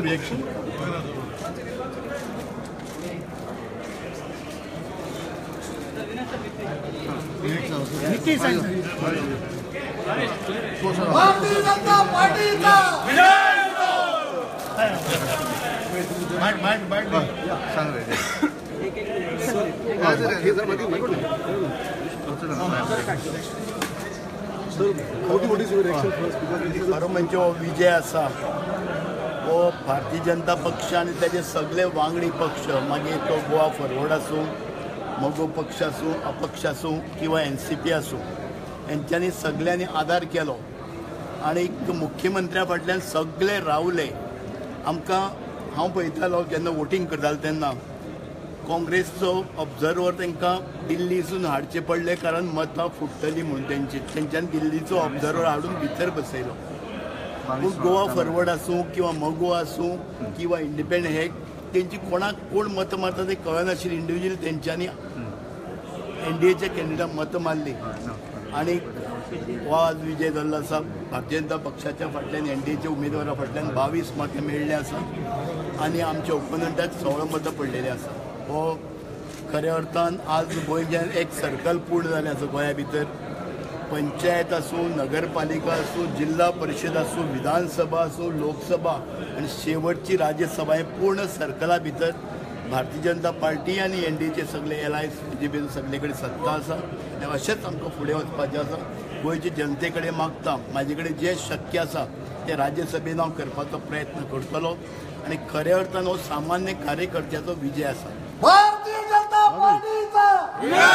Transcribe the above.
Reaction. Bharatiya Janata पार्टीचा खरो म्हणजे हो विजय आसा हो भारतीय जनता पक्ष आनी ताजे सगळे वांगडी पक्ष, मागीर तो गोवा फॉरवर्ड आसूं, मगो पक्ष आसूं, अपक्ष आसूं किंवा एनसीपी आसूं, हेंच्यांनी सगळ्यांनी आदार केलो आनी मुख्यमंत्र्या फाटल्यान सगळे रावले. आमकां हांव पळयतालो जेन्ना वोटींग करतालो तेन्ना काँग्रेसचो ऑब्जर्वर तांकां दिल्लीसून हाडचे पडले, कारण मतां फुट्टलीं म्हणून तेंच्यांनी दिल्लीचो ऑब्जर्वर हाडून भितर बसयलो. पूण गोवा फॉरवर्ड आसूं किंवा मगो आसूं किंवा इंडिपेंडंट, हे तेंची कोणाक कोण मतां मारता ते कळनाशिल्लें. इंडिविज्युअल तेंच्यांनी एनडीएच्या कॅन्डिडेटाक मतां मारली आनी हो आज विजय जाल्लो आसा. भारतीय जनता पक्षाच्या फाटल्यान एनडीएच्या उमेदवारा फाटल्यान 22 मतां मेळ्ळीं आसा आनी आमच्या ओपोनंटाक 16 मतां पडलेलीं आसा. हो खऱ्या अर्थान आज गोंयच्यान एक सर्कल पूर्ण जालें आसा. गोंया भितर पंचायत आसूं, नगरपालिका आसूं, जिल्हा परिशद आसूं, विधानसभा आसूं, लोकसभा आनी शेवटची राज्यसभा हे पूर्ण सर्कला भितर भारतीय जनता पार्टी आनी एनडीएचे सगळे एलायन्स बीजेपीन सगळे कडेन सत्ता आसा. आनी अशेंच आमकां फुडें वचपाचें आसा. गोंयचे जनते कडेन मागता, म्हाजे कडेन जें शक्य आसा तें राज्यसभेन हांव करपाचो प्रयत्न करतलो आनी खऱ्या अर्थान हो सामान्य कार्यकर्त्याचो विजय आसा. भारतीय जनता पार्टीचा विजय.